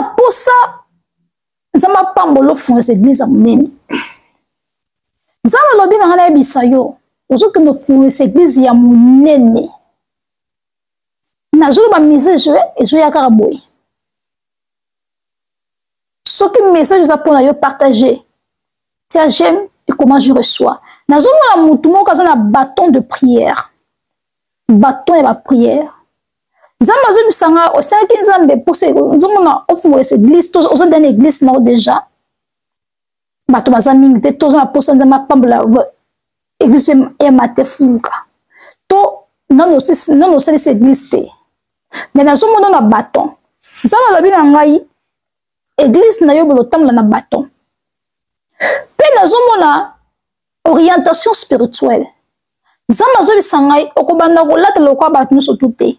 na posa Nzambe apambola ofungisa eglise ya monene. Nzambe alobi na ngai nayebisa yo, ozokende ofungisa eglise ya monene. Nazoloba message ezoya kaka boye. Soki message eza mpo na yo, partage, tia j'aime et comment je reçois. Nazomona motu moko aza na bâton de prière, bâton ya baprière. Nzambe azobisa nga osengaki Nzambe mposa, ozomona ofungolisa eglise, ozonda na eglise na yo deja bato baza mingi te, toza na mposa Nzambe apambola eglise emata efuluka, to nano osalisa eglise te, me nazomona na baton. Nzambe alobi na ngai eglise na yo bolotambola na baton, mpe nazomona orientation spirituelle. Nzambe azobisa ngai okobanda kolata lokola bato nyonso tu te.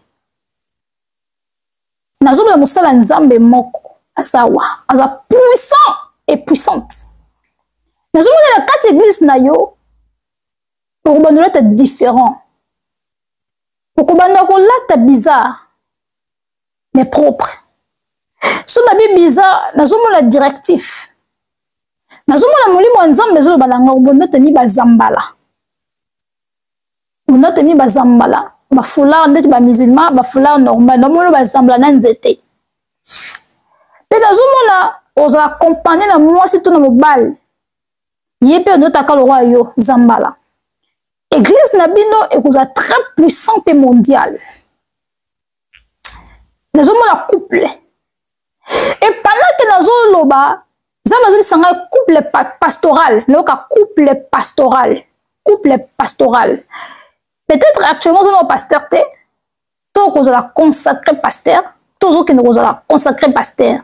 Nazomona mosala Nzambe moko aza wa aza puissant et puissante. Nazomona na kati eglise na yo okobanda kolata différent, okobanda kolata bizarre mais propre. So nabi bizarre, nazomona directif, nazomona molimo ya Nzambe ezoloba na ngai obonda temi bazambala, obonda temi bazambala bafoulard ndeti bamusulman, bafoulard normal, namona bazambala na nzete. Mpe nazomona ozala accompagne na mwasi to na mobali, ye mpe onotaka lokwa yo zambala. Eglise na bino ekozala très puissant mpe mondial. Nazomona couple, et pendant que nazoloba, Nzambe azobisa ngai couple pastoral. Nayoka couple pastoral, couple pastoral. Peut-être actuellement oza na pasteur te, to kozala consacré pasteur, to ozokende kozala consacré pasteur.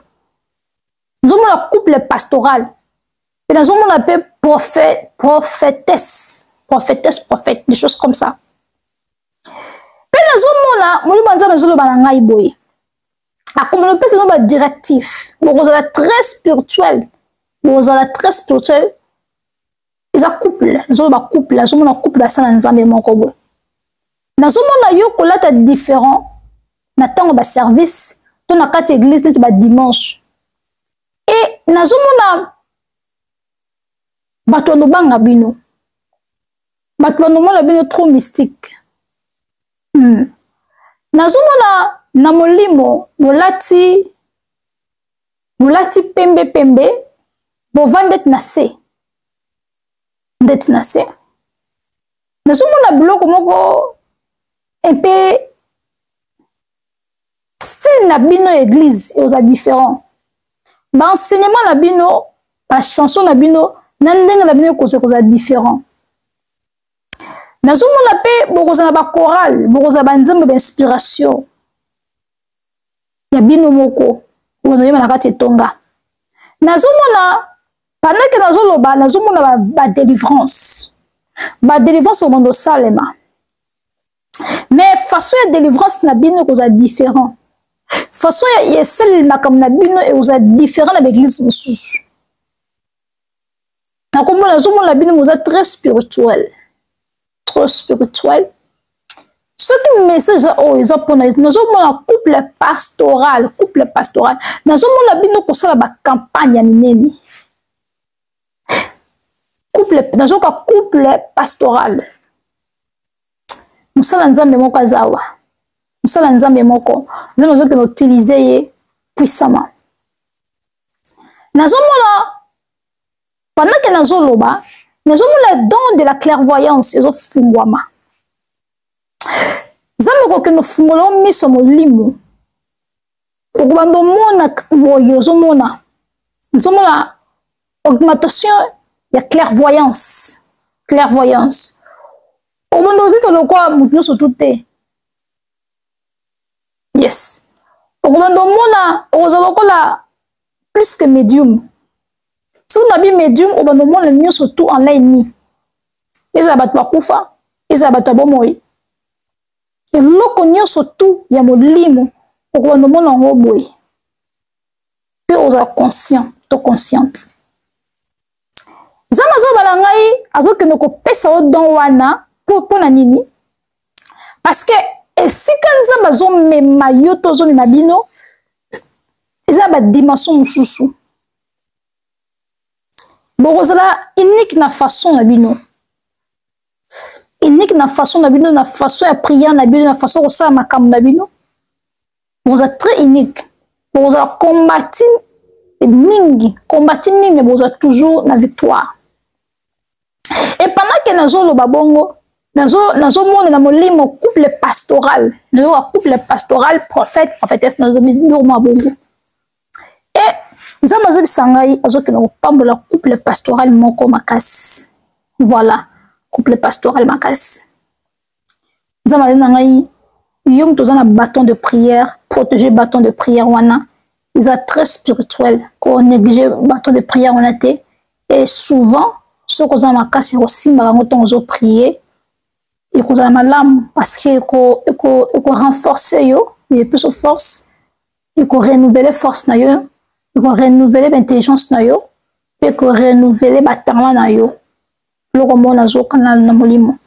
Nazomona couple pastoral, mpe nazomona mpe prophète, prophétesse, prophétesse, prophète, des choses comme ça. Mpe nazomona molimo ya Nzambe azoloba na ngai boye, akomona opesa no badirectif, bokozala très spirituel, bokozala très spirituel. Eza couple, nazoloba couple, nazomona couple asala Nzambe moko boye. Nazomona yo kolata différent na ntango baservice to na kati église neti badimanche, e nazomona bato banobanga bino, bato banomona bino trop mystique. Nazomona na molimo bolati, bolati pembe pembe, bovandi ndeti na se, ndeti na se. Nazomona biloko moko mpe style na bino ya église eoza différent, baenseignement na bino, bachanson na bino na ndenge na bino ekozala kozala différent. Nazomona mpe bokozala bachoral, bokozala banzembo bainspiration ya bino moko onoyeba na kati etonga. Nazomona pendant que nazoloba, nazomona badélivrance, badélivrance okondo osalema, mais façon ya délivrance na bino ekozala différent, façon ya esaleli makambo na bino ekozala différent na baeglise mosusu. Nakomona, nazomona bino boza très spirituel, trop spirituel. Soki message oyo eza mpona, nazomona couple pastoral, couple pastoral. Nazomona bino kosala bacampagne ya minene, couple. Nazoka couple pastoral, mosala Nzambe moko aza awa, mosala Nzambe moko, Nzambe azokende utilize ye puissamment. Nazomona pendant que nazoloba, nazomona don de la clairvoyance ezofungwama. Nzambe okokende ofungola yo miso molimo, okobanda omona boye, ozomona, ozomona augmentation ya clairvoyance, clairvoyance. Obanda ovivre lokola moto nyonso tu te. Yes, okobanda omona, okozala lokola plus que médium. Soki nabi médium, obanda omona nyonso tout en ligne, ni ezala bato bakufa, ezala bato ya bomoi, eloko nyonso tu ya molimo okobanda omona yango boye, mpe ozala conscient to consciente. Nzambe azoloba na ngai azokende kopesa yo don wana mpo na nini? Parce que esika Nzambe azomema yo to azomema bino eza Eza ba dimension mosusu. Bokozala unique na façon na bino. Unique na façon na bino, na façon ya prière na bino, na façon kosala makambo na bino. Bokozala très unique. Bokozala combati mingi, combati mingi, mais bokozala toujours na victoire. Et pendant que nazoloba bongo, nazomona na molimo couple pastoral, nazoka couple pastoral, prophète, prophétesse, nazomona bongo. E Nzambe azobisa ngai azokende kopambola couple pastoral moko makasi. Voilà, couple pastoral makasi. Nzambe aza na ngai, yo moto oza na bâton de prière, protéger bâton de prière wana eza très spirituel, ko négliger bâton de prière wana te. Et souvent soki oza na makasi ya kosimba yango ntango ozoprier, ekozala malamu parce que eko renforcer yo, epesa force, eko renouveler force na yo, eko renouveler baintelligence na yo, mpe eko renouveler batalent na yo. Eloko moko nazokana na molimo.